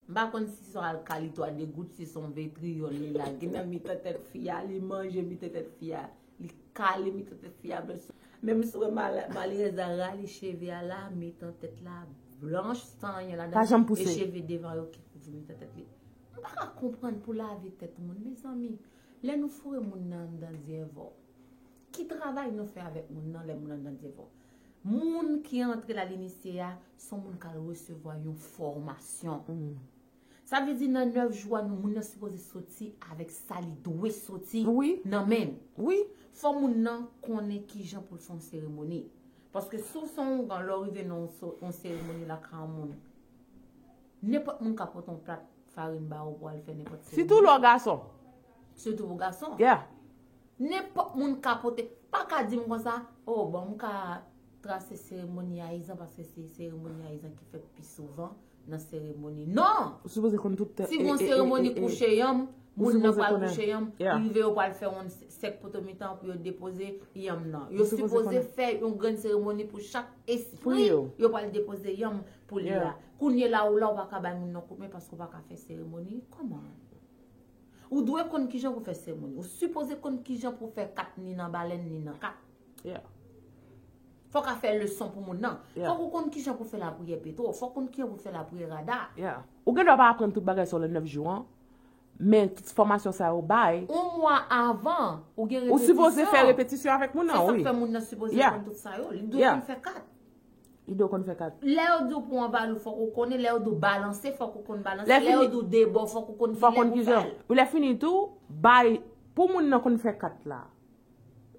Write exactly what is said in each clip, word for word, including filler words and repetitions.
M pa konn si se yon alkali twa degout, si se yon vetriyòl li lage nan mitan tèt fi a, li manje mitan tèt fi a, li kale mitan tèt fi a. Menm si w wè mal- malerèz la rale cheve a la, mitan tèt la blanch san anyen ladan, Pa janm e pouse. Cheve devan yo ki kouvri mitan tèt li. M pa ka konprann pou lave tèt moun, mezanmi. Lè nou foure moun nan anndan dyèvò, ki travay nou fè avèk moun nan lè moun anndan dyèvò? Moun ki antre la l inisye a, se yon moun k al resevwa yon fòmasyon. Sa vle di nan nèf jou a, nou, moun nan sipoze soti avèk sa li dwe soti Wi. Nan men l. Wi. Fò moun nan konnen kijan pou l fè yon seremoni. Paske si w se yon ougan, lè w rive nan yon so- yon seremoni lakay yon moun, nenpòt moun ka pote yon plat farin ba ou pou al fè nenpòt seremoni. Sitou lè w gason. Sitou pou gason. Yeah. Nenpòt moun ka pote. Pa ka di m konsa, oh, bon, m ka trase seremoni ayizan paske se seremoni ayizan ki fèt pi souvan nan seremoni. Non! Ou sipoze konn tout. Si gon seremoni kouche yanm, ou moun nan sipoze pral konnen. Kouche yanm, Yeah. Rive yo pral fè yon sèk poto mitan pou yo depoze yanm nan. Ou Yo sipoze sipoze konnen. Fè yon grenn seremoni pou chak Pou espri yo. Yo pral depoze yanm pou li Yeah. La. Kounye la ou la ou pa ka bay moun nan koutmen paske ou pa ka fè seremoni. Kòman? Ou dwe konn kijan pou fè seremoni. Ou sipoze konn kijan pou fè kat ni nan balèn ni nan kat. Yeah. Fòk a fè leson pou moun nan. Yeah. Fòk ou konn kijan pou fè lapriyè petwo. Fòk ou konn kijan pou fè lapriyè rada. Yeah. Ou gen dwa pa aprann tout bagay sou le nèf jou an, men tout fòmasyon sa yo bay. Yon mwa avan, ou gen Ou sipoze repetisyon. Fè repetisyon avèk moun Se nan, sa k wi. Fè moun nan sipoze Yeah. Konn tout sa yo. Li dwe Yeah. Konn fè kat. Li dwe konn fè kat. Lè yo di w pran valou, fòk ou konnen. Lè yo di w balanse, fòk ou konn balanse. Lè Lè yo fini- di w debò, fòk ou konn Fò kilè konn pou kijan. Fè l. Ou lè fini tou, bay, pou moun nan konn fè kat la.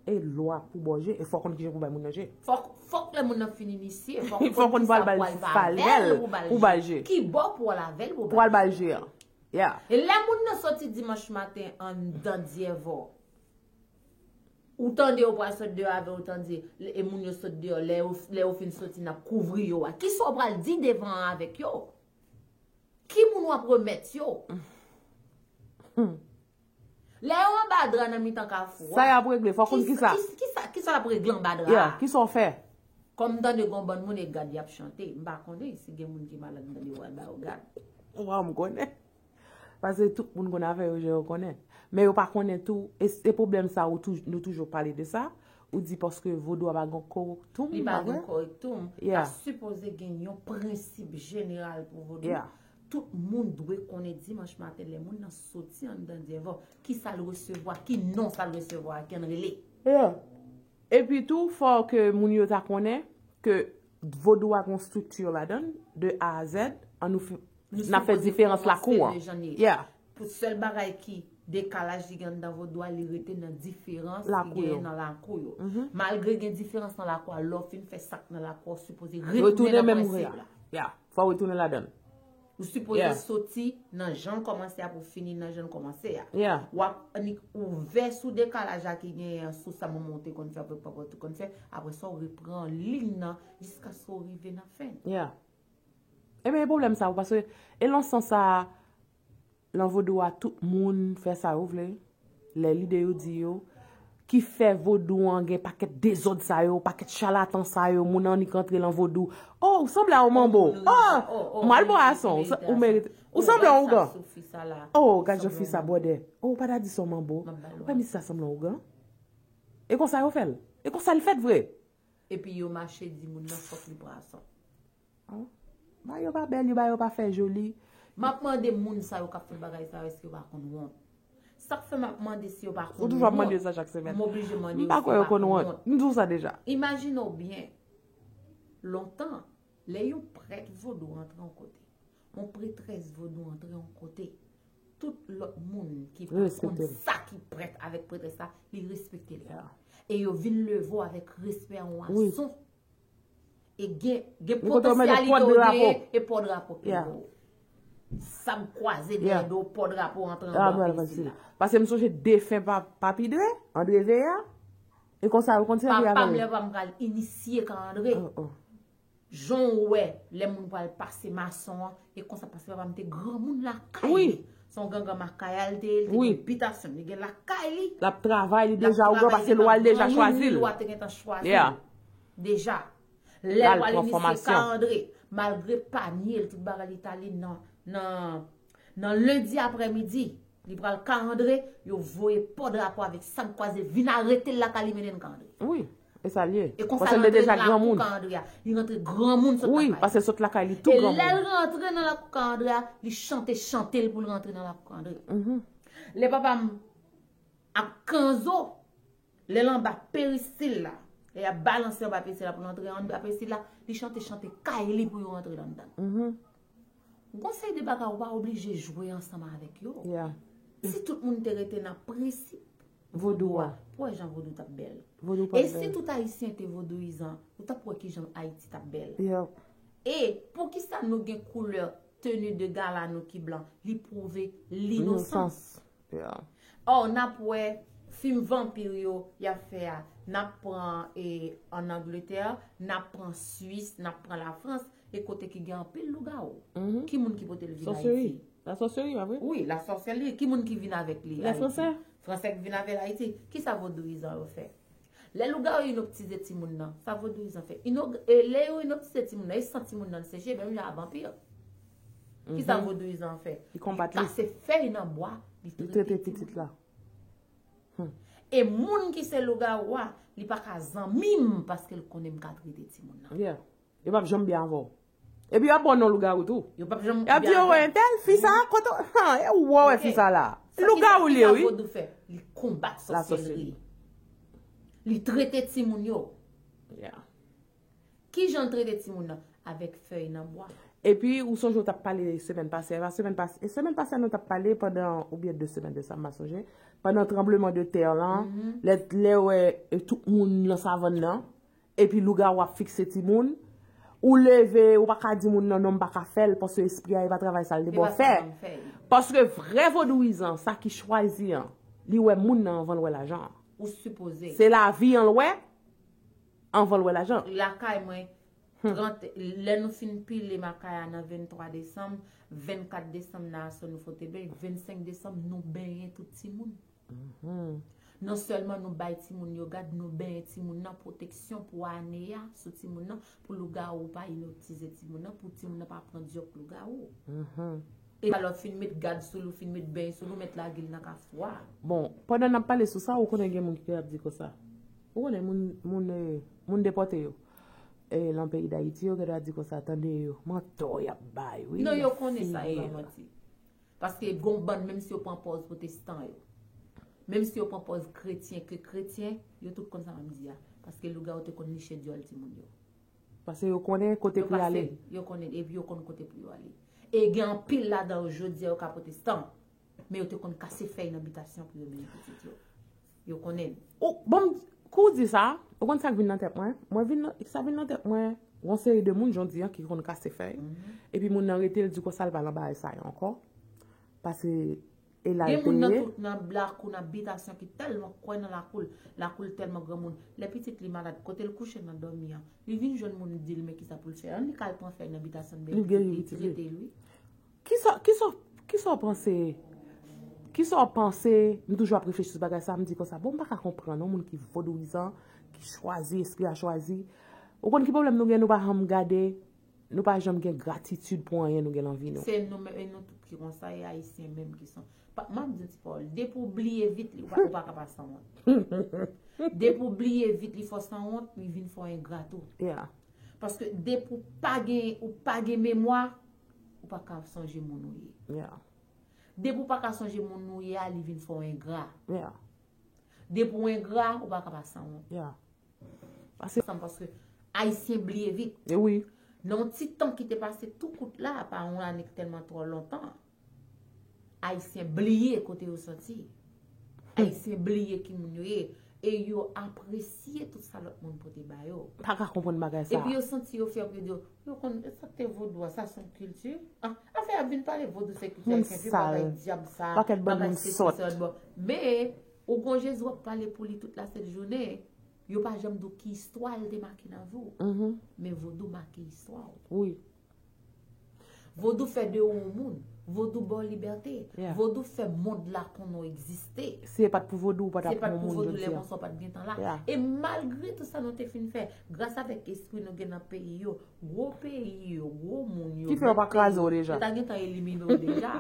E lwa pou bò je, e fò konn kijan pou bay moun nan je. Fòk, fòk lè moun nan fin inisye, fòk Fò konn pral bay valè l pou bay je. Ki bò pou al avè l pou Pou al bay je an. Yeah. E lè moun nan soti dimanch maten anndan dyèvò, ou tande yo pral sot deyò avè ou tande, e moun yo sot deyò, lè yo, lè yo fin soti n ap kouvri yo a. Kisa w pral di devan an avèk yo? Ki moun w ap remèt yo? Lè yo anba dra nan mitan kafou a. Sa y ap regle, fò konn kisa. Kisa, kisa, kisa l ap regle anba dra Yeah, a? Kisa w fè? Kòm m tande gon bann moun e gad y ap chante, m pa konnen si gen moun ki malad m tande yo al ba yo gad. Waw, m konnen. Paske tout moun konn afè yo jan yo konnen. Men yo pa konnen tou, e, e pwoblèm sa ou touj- nou toujou pale de sa, ou di paske vodou a pa gen korektum, Li pa pa vre? Gen korektum. Yeah. Pa sipoze gen yon prensip jeneral pou vodou. Yeah. Tout moun dwe konnen dimanch maten lè moun nan soti anndan dyèvò, ki sa l resevwa, ki non sa l resevwa, ki an rele. Yeah. Epi tou, fò ke moun yo ta konnen ke vodou a gen yon estrikti ladan l, de A a Z, an nou fi- n ap fè diferans lakou an. Yeah. Pou sèl bagay ki dekalaj li gen anndan vodou a, li rete nan diferans Lakou ki yo. Gen nan lakou yo. Malgre gen diferans nan lakou a, lè w fin fè sa k nan lakou a, ou sipoze Retounen retounen nan menm prensip la. La. Yeah. Fò w retounen ladan l. Ou sipoze Yeah. Soti nan jan l kòmanse a pou fini nan jan l kòmanse a. Yeah. W ap annik ouvè sou dekalaj la ki genyen an, sou sa manman w te konn fè, papa w te konn fè. Apre sa, w repran liy nan jiskaske w rive nan fen. Yeah. Ebyen, e pwoblèm sa, paske e lan sans sa, lan vodou a, tout moun fè sa yo vle. Lè lide yo di yo, ki fè vodou an gen pakèt dezòd sa yo, pakèt chalatan sa yo, moun annik antre lan vodou. Oh, ou sanble a yon manbo. Oh, m al bwason, ou merite. Ou sanble a yon ougan. Oh, gad jan fi sa bwòdè. Oh, ou pa ta di se yon manbo. Ou wè misye a sanble yon ougan? E konsa yo fè l. E konsa l fèt vre. Epi yo mache di moun nan fòk li bwason. Ah, ba yo pa bèl, yo ba yo pa fè joli. M ap mande moun sa yo k ap fè bagay sa yo, èske yo pa konn wont? Sa k fè m ap mande si yo pa konn wont. Ou toujou ap mande yo sa chak semèn. M oblije mande M yo pa si kwè yo yo pa konn konn wont. Wont. M di w sa deja. Imajine w byen, lontan, lè yon prèt vodou antre yon kote, yon pretrès vodou antre yon kote, tout lòt moun ki pa konn sa ki prèt avèk pretrès la, li respekte l. E yo vin leve w avèk respè an wason. E gen, gen potansyalite w genyen e pò drapo peyi w. Sab kwaze dèyè do w, pò drapo antre anba peyi sila. Paske m sonje defen pa, Papi Dre, Andre Veya. E konsa yo konn sèvi avè l. Papa m lè pa m pral inisye ka Andre. Jan w wè lè moun pral pase mason an, e konsa paske papa m te granmoun lakay li. Se yon gangan makaya l te ye, li te gen bitasyon, li gen lakay li. L ap travay, li deja ougan paske lwa l deja chwazi l. Lwa te gentan chwazi l. Deja. Lè l pral inisye ka Andre, malgre panye l, tout bagay li t ale nan nan, nan lendi aprèmidi, li pral Ka André, yo voye pò drapo avèk sab kwaze vin arete l lakay li, mennen l Ka André. Wi, e sa l ye. E konsa Paske l l te antre deja nan lakou granmoun. Ka André a. Li rantre granmoun sot Wi, lakay. Paske l sot lakay li tou E lè granmoun. L rantre nan lakou Ka André a, li chante chante l pou l rantre nan lakou Ka André. Lè papa m ap kanzo, lè l anba peristil la, lè y ap balanse anba peristil la pou l antre anba peristil la, li chante chante kay li pou yo antre anndan. Gon seri de bagay ou pa oblije jwe ansanm avèk yo. Yeah. Si tout moun te rete nan prensip Vodou a. Pou wè jan vodou t ap bèl. Vodou pa E si bèl. Tout ayisyen te vodouyizan, ou t ap wè kijan Ayiti t ap bèl. Yeah. E poukisa nou gen koulè teni de gala nou ki blan? Li pwouve linosans. Inosans. Yeah. Or, n ap wè fim vanpi yo y ap fè a, n ap pran e, ann Angletè, n ap pran Swis, n ap pran Lafrans, e kote ki gen anpil lougawou. Ki moun ki pote l vin Sòseri. Ayiti? La sòseri, pa vre? Wi, la sòseri. Ki moun ki vin avèk li Les Ayiti? Français. Fransè ki vin avè l Ayiti. Ki sa vodouyizan yo fè? Lè lougawou inoptize timoun nan, sa vodouyizan fè? Ino, e lè yo inoptize timoun nan, e san timoun nan seche, menm jan a vanpi. Ki sa vodouyizan fè? Li konbat li. Kase fèy nan bwa, li Li trete trete pitit timoun. La. E moun ki se lougawou a, li pa ka zanmi m paske l konnen m ka trete timoun nan. Yeah. Yo p ap janm byen avè w. Epi yo ap ba w non lougawou tou. Yo p ap janm Y ap di yo, wè, entèl fi sa, kote, ha, e ou wè, wè, fi sa la. Lougawou li ye, wi. Vodou fè? Li konbat La sòsèlri. sòsèlri. Li trete timoun yo. Yeah. Ki jan l trete timoun nan? Avèk fèy nan bwa. Epi, ou sonje w t ap pale semèn pase, pa semèn pase, e semèn pase nou t ap pale pandan, oubyen de semèn de sa, m pa sonje, pandan tranbleman de tè lan, lè, lè wè e tout moun nan savann nan, epi lougawou ap fikse timoun, ou leve, ou pa ka di moun nan non, m pa ka fè l, paske espri a, e pa travay sa l te Li ba pa w fè. sa m fè. Paske vrè vodouyizan, sa ki chwazi an, li wè moun nan anvan l wè lajan. Ou sipoze. Se lavi an l wè, anvan l wè lajan. Lakay mwen, trant, lè nou fin pile makay a nan venntwa desanm, vennkat desanm nan aswè nou fote beny, vennsenk desanm nou benyen tout timoun. Non sèlman nou bay timoun yo gad, nou benyen timoun nan pwoteksyon pou ane a sou timoun nan, pou lougawou pa inoptize timoun nan, pou timoun nan pa pran dyòk lougawou. E alò fin met gad sou li, fin met beny sou li, ou mèt lage l nan kafou a. Bon, pandan n ap pale sou sa, ou konnen gen moun ki ap di konsa. Ou konnen moun, moun, eh, moun depòte yo. Eh, lan peyi Dayiti, yo gen dwa di konsa, tande yo, mantò y ap bay, wi. Non, y yo ap konnen sa, e fini. Yo manti. Paske gon bann, menm si yo pran pòz pwotestan yo, menm si yo pran pòz kretyen ke kretyen, yo tout konn sa m ap di a. Paske lougawou te konn niche dyòl timoun yo. Paske yo konnen kote Yo pou y pa ale. Fè, yo konnen, epi yo konn kote pou yo ale. E gen anpil ladan yo jodi a yo ka pwotestan, men yo te konn kase fèy nan bitasyon pou yo mennen pitit yo. Yo konnen. Ou, bon, kou w di sa, ou konn sa k vin nan tèt mwen? Mwen vin nan, sa vin nan tèt mwen, yon seri de moun, jan w di an, ki konn kase fèy. Epi moun nan rete, l di konsa, l pa nan bagay sa yo ankò. Paske, e la l Gen moun nan te ye. Tout nan lakou, nan bitasyon ki tèlman kwè nan lakou l, lakou l tèlman granmoun. Lè pitit li malad, kote l kouche nan dòmi an, li vin jwenn moun di l men kisa pou l fè. Ann li ka al pran fèy nan bitasyon, men Li geri li pitit li. Trete l, wi. Kisa, kisa, kisa w panse? Kisa w panse? M toujou ap reflechi sou bagay sa, m di konsa, bon, m pa ka konprann yon moun ki vodouyizan, ki chwazi, espri a chwazi. Ou konn ki pwoblèm nou gen, nou pa janm gade, nou pa janm gen gratitid pou anyen nou gen nan vi nou. Se nou menm, e nou tout ki konsa, e Ayisyen menm ki son. Pa, m ap di yon ti pawòl. Depi w bliye vit li, ou pa, ou pa ka pa sanwont. Depi w bliye vit li, fè w sanwont, li vin fè w engra tou. Yeah. Paske depi w pa gen, ou pa gen memwa, ou pa ka sonje moun ou ye. Yeah. Depi w pa ka sonje moun ou ye a, li vin fè w engra. Yeah. Depi w engra, ou pa ka pa sanwont. Yeah. Paske Sanm paske Ayisyen bliye vit. E wi. Nan yon ti tan ki te pase tou kout la, pa yon ane ki tèlman twò lontan, Ayisyen bliye kote yo sòti. Ayisyen bliye ki moun yo ye. E yo apresye tout sa lòt moun pote ba yo. Pa ka konprann bagay sa. Epi yo santi yo fyè pou yo di yo, yo konn sa k te vodou a, sa se yon kilti. Ah, afè ap vin pale vodou se kilti Moun ayisyen, vye sal. Bagay dyab sa, Pakèt bann bagay moun sesi, sòt. Sòt, bon. Men, ou gon Jezi w ap pale pou li tout la sent jounen, yo pa janm di w ki istwa l te make nan vi w. Men vodou make istwa w. Wi. Vodou fè de ou yon moun. Vodou ba w libète. Yeah. Vodou fè mond la konnen w egziste. Si se pa t pou vodou, ou pa t Se ap pa t yon pou moun vodou jodi lè a. konsa w pa t gentan la. Yeah. E malgre tout sa nou te fin fè, gras avèk espri nou gen nan peyi yo, gwo peyi yo, gwo moun yo, Ki fè yo pa kraze w deja. Yo ta gentan elimine w deja.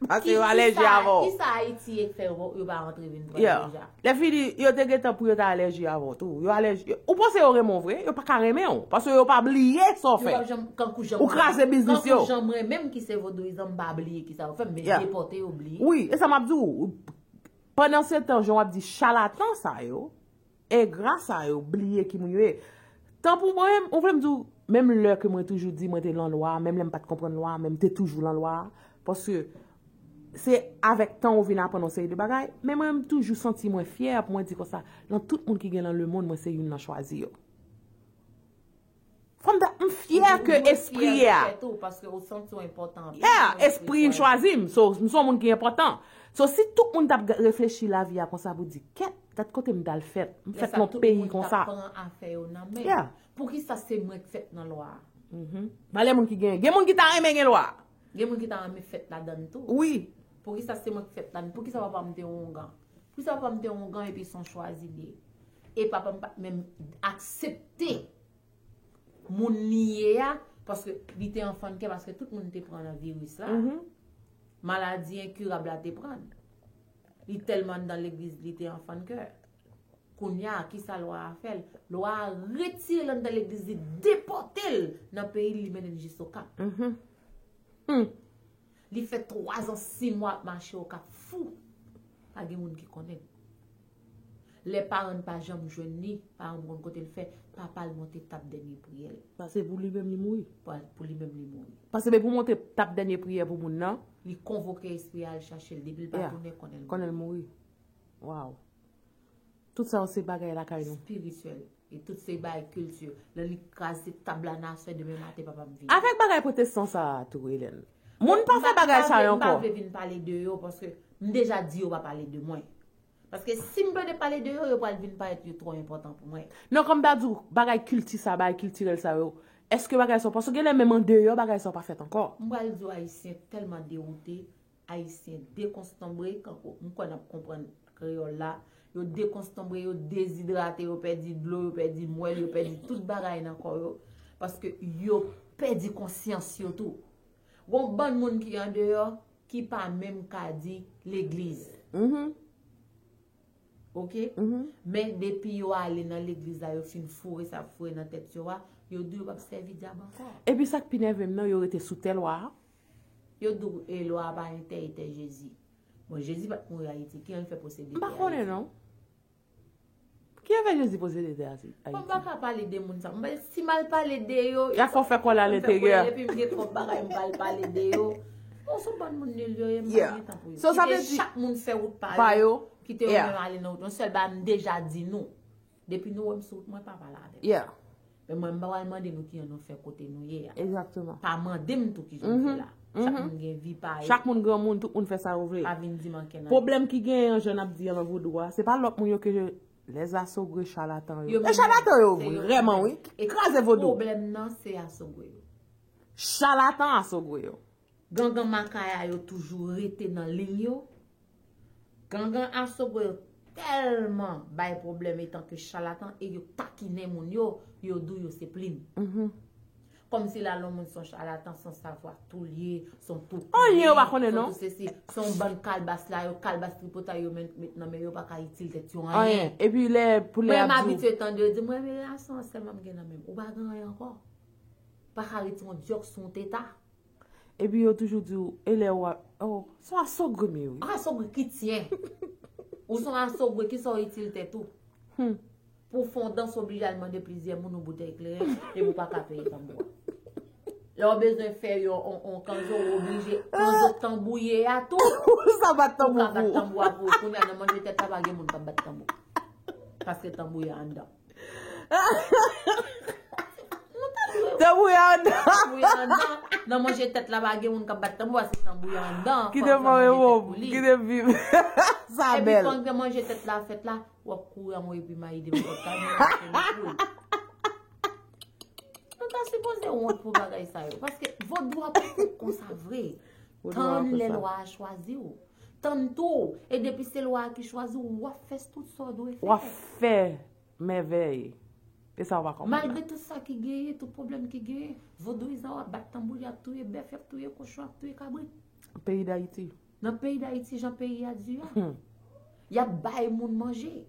Paske yo alèji avè w. Kisa Ayiti ye k fè yo, yo pa rantre vin pran Yeah. deja? Lè fini, yo te gentan pou yo ta alèji avè w tou. Yo alèji. Ou panse yo renmen w vre? Yo pa ka renmen w. Paske yo pa bliye sa w Yo fè. pa janm, kankou janm Ou kraze biznis yo. Kankou janm mwen menm ki se vodouyizan, m pa bliye kisa yo fè m, men Yeah. depòte yo bliye. Wi, e sa m ap di w. Pandan se tan, jan w ap di chalatan sa yo, engra sa yo, bliye ki moun yo ye. Tan pou mwen, ou vle m di w, menm lè ke mwen toujou di mwen te lan lwa, menm lè m pa t konprann lwa, men m te toujou lan lwa, paske se avèk tan ou vin aprann yon seri de bagay, men mwen m toujou santi mwen fyè pou mwen di konsa, lan tout moun ki gen lan lemonn, mwen se youn nan chwazi yo. Fò m ta, m fyè ke espri a. Paske ou santi w enpòtan. Yeah, espri chwazi m. So, m se yon moun ki enpòtan. So, si tout moun t ap reflechi lavi a konsa pou di, kèt, gad kote m t al fèt. M fèt nan peyi konsa. Pran afè yo nan men. Yeah. Poukisa se mwen k fèt nan lwa a? Mhm. Valè moun ki gen. Gen moun ki ta renmen gen lwa. Gen moun ki ta renmen fèt ladan l tou. Wi. Poukisa se mwen k fèt ladan l? Poukisa papa m te yon ougan? Poukisa papa m te yon ougan epi se yon chwazi li ye? E papa m pa t menm aksepte moun li ye a, paske li te an fann kè, paske tout moun te pran nan viris la. Mhm. Maladi enkirab la te pran l. Li tèlman anndan legliz, li te an fann kè. Kounye a, kisa lwa a fè l? Lwa a retire l anndan legliz, li depòte l nan peyi l, li mennen l jis Okap. Mhm. Hmm. Li fè twa zan, sis mwa ap mache Okap fou. Pa gen moun ki konnen l. Lè paran l pa janm jwenn li, paran l konn kote l fè, papa l monte tap dènye priyè l. Paske pou li menm li mouri. Pou, pou li menm li mouri. Paske depi w monte tap dènye priyè pou moun nan. Li konvoke espri a al chache l. Depi l pa Yeah. Tounen, konnen l Konnen l mouri. Wow. Tout sa yo se bagay lakay nou. Espirityèl. E tout se bagay kilti. Lè li kraze tab la nan aswè, demen maten papa m vini. Avèk bagay pwotestan sa a tou, Hélène. Moun pa fè bagay sa yo M pa ankò. Vle vin pale de yo, paske m deja di yo pa pale de mwen. Paske si m plede pale de yo, yo pral vin parèt yo twò enpòtan pou mwen. Non, kòm ta di w, bagay kilti sa, bagay kiltirèl sa yo, èske bagay sa, paske gen lè menm andeyò bagay sa pa fèt ankò. M pral di w, Ayisyen tèlman dewoute, Ayisyen dekonstanbre, kankou m kwè n ap konprann kreyòl la, yo dekonstanbre, yo dezidrate, yo pèdi dlo, yo pèdi mwèl, yo pèdi tout bagay nan kò yo, paske yo pèdi konsyans yo tou. Gon bann moun ki andeyò, ki pa menm ka di legliz. Mhm. Ok? Mhm. Men depi yo ale nan legliz la, yo fin foure sa foure nan tèt yo a, yo di yo p ap sèvi dyab ankò. Epi sa k pi nève m nan, yo rete sou tè lwa a. Yo di w, e lwa a pa entè, e tè Jezi. Bon, Jezi pa t mouri Ayiti, ki jan l fè posede tè Ayiti? M pa konnen non. Ki jan fè Jezi posede tè Ayiti? Bon, m pa ka pale de moun sa. Mwen, si m al pale de yo, Y a fè w fè kòl a lenteryè. Epi m gen twòp bagay m pral pale de yo. Bon, se yon bann moun nil yo ye, m pa Yeah. Gen tan pou yo. So, sa vle Kite di chak moun fè wout pa pa yo. Yo. Kite yo Yeah. Menm ale nan wout. Yon sèl bagay m deja di nou. Depi nou wè m sou wout, mwen pa pale avè nou. Yeah. Men mwen, m pa pral mande nou ki jan nou fè kote nou ye a. Egzakteman. Pa mande m tou ki jan m fè la. Chak moun gen vi pa yo. Chak moun granmoun, tout moun fè sa yo vle. Pa vin di m ankenn. Pwoblèm ki genyen an, jan n ap di an nan vodou a, se pa lòt moun yo ke lè zasogre chalatan yo. Yo E menm chalatan yo se yo vrèman, wi. E Kraze vodou. Pwoblèm nan, se asogwe yo. Chalatan asogwe yo. Gangan makaya yo toujou rete nan liy yo. Gangan asogwe yo tèlman bay pwoblèm etan ke chalatan e yo takinen moun yo, yo di w yo se plin. Mhm. Kòmsi la lè yon moun se yon chalatan, se yon savwa tou l ye, se yon tou. Anyen yo pa konnen non. Se yon bann kalbas la, yo kalbas tripotay yo met, met nan men yo, pa ka itil tèt yo Anyen. anyen. Epi lè pou lè Mwen m ap di w abitye tande yo di mwen relasyon an sèlman m gen nan men m. Ou pa gen anyen ankò. Pa ka retire yon dyòk sou yon teta. Epi yo toujou di w, e lè w ap, oh, se yon asogwe m ye wi. Asogwe ki tyen. Ou se yon asogwe, ki sa w itil tèt ou? Hmm. Pou w fè yon dans, w oblije al mande plizyè moun yon boutèy kleren, epi w pa ka peye tanbou a. Lè w bezwen fè yon, yon, yon kanzo, w oblije kanzo tanbouye a tou. Sa bat Pou w tanbou ka bat pou. Tanbou a pou ou. Kounye a nan manje tèt la pa gen moun k ap bat tanbou. Paske tanbou a anndan. Tanbou a anndan. Tanbou a anndan. Nan manje tèt la pa gen moun k ap bat tanbou a, se tanbou a anndan. Kite mwen wè wòm, kite m viv. Sa Epi bèl. Pandan manje tèt la fèt la, w ap kouri anmwe epi mayi de mwen kòt kay mwen. Nou ta sipoze wont pou bagay sa yo. Paske vodou a pa fèt konsa vre. Tann lè lwa a chwazi w. Tann tou. E depi se lwa a ki chwazi w, w ap fè tout sa w dwe fè. W ap fè mèvèy. E sa w pa konprann la. Malgre tout sa ki genyen, tout pwoblèm ki genyen, vodouyizan yo ap bat tanbou, y ap touye bèf, y ap touye kochon, y ap touye kabrit. Peyi Dayiti. Nan peyi Dayiti, jan peyi a di a. Y ap bay moun manje.